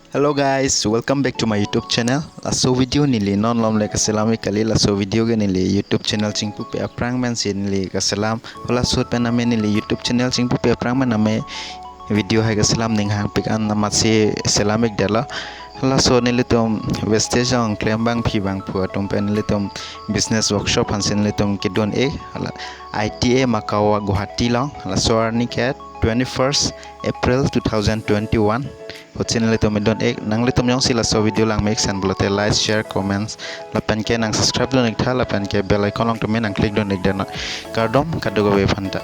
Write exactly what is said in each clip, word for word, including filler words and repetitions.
Hello guys, welcome back to my YouTube channel. Laso video neli non malom le kaselam ik kali, laso video ke neli YouTube channel chingpupe aphrang pensi neli kaselam. Halaso ahut pen name neli YouTube channel chingpupe aphrang pen name video hai kaselam ning hangpik an amatsi selam ik detlo. Halaso nelitum wastage along klem abangpi abangphu atum pen nelitum business workshop aphansi nelitum kedun ik. Hala I T A Makawa Guwahati along. Halaso arni ke twenty-first April two thousand twenty-one. Ahutsi nelitum dun ik, nanglitum jongsi laso video langme ik sen pulote like, share, comments, lapen ke nang subscribe dun ik tha, lapen ke bell icon along tumi nang click dun ik detnon. Kardom kadokave aphanta.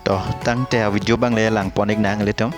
To, tangte a video abang le langpon ik nanglitum.